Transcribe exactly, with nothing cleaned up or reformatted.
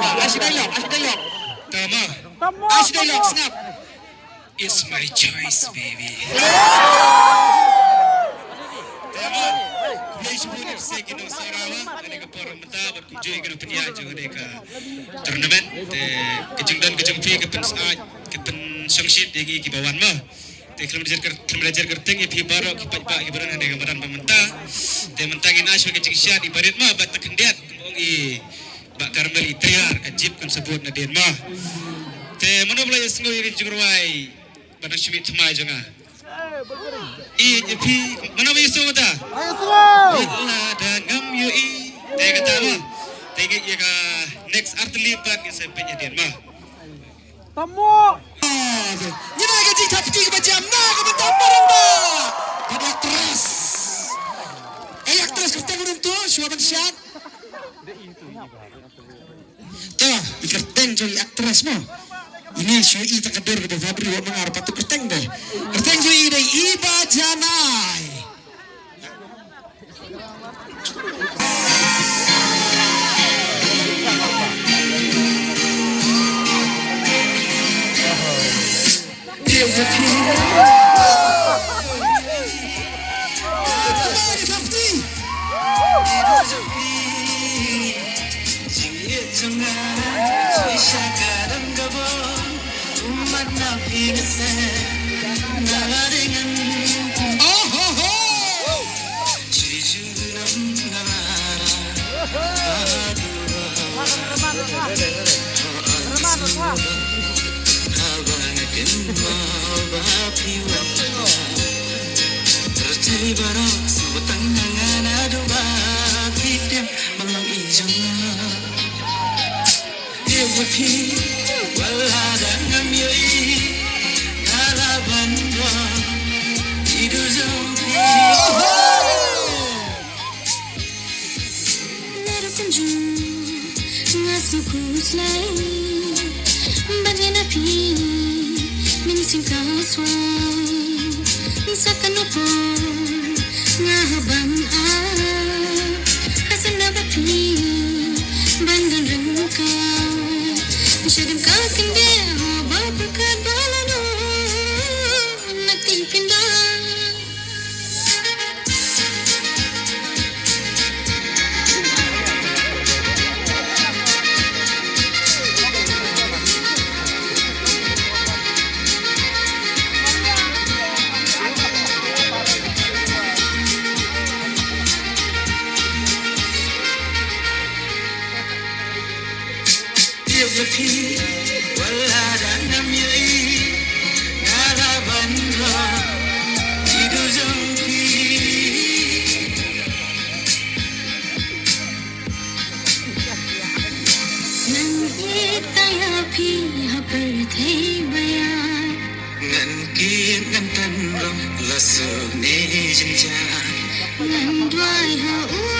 Ashi dialogue, ashi dialogue. Tama. Ashi dialogue, sngap. It's my choice, baby. Tama. Khublei shibun ïa phi ki nongshakri, ha kane ka por mynta bad kumjuh ïa ka nongpynïaid jong kane ka tournament. Te ka jingdon ka jong phi ka pynsyaid, ka pynshongshit ïa ngi kiba wan mo. Te khlem da jer kyr-, khlem da jer kyrteng ïa phi baroh ki paidbah kiba don ha kane ka madan ba mynta. Te mynta ngin ai shuwa ka jingshad i barit mo, bad ta khyndiat kum ong i Bah Carmel i Triar, ka jip kan sabut nadien mo. Te mano ba la ïasngew ïa ka jingrwai ba nang shim ïa thymmai jong nga? Ïeit ïa phi, mano ba ïasngew ta? Wat la da ngam ïohi. Te kata mo. Te ïa ka next artylli pat ngin sa peit hadien mo. Tamo. Ngi na ka jingthap kti kaba jam na ka bynta Maryngba. Ka actress. Ei actress, kyrteng u nongto, shuwa ban shad. To, i kyrteng jong i actress mo. Ine shu i ta ka dur kaba Fabri wa mangar patu kyrteng de. Kyrteng jong i dei Iba Janai. Lada pynjur nga sngewkhuslai ban ïa na phi, mynsiem ka swai sa ka nopor nga ha ban ap, ha sngewbha phi ban don ryngkat. Sha dim ka kynde ha ba pyrkhat ba la don na ti pynda. Ngan ïeit tang ïa phi ha pyrthei ba ïaid. Ngan kit ngan tan ruh la suk ne jingjia. Ngan duwai ha u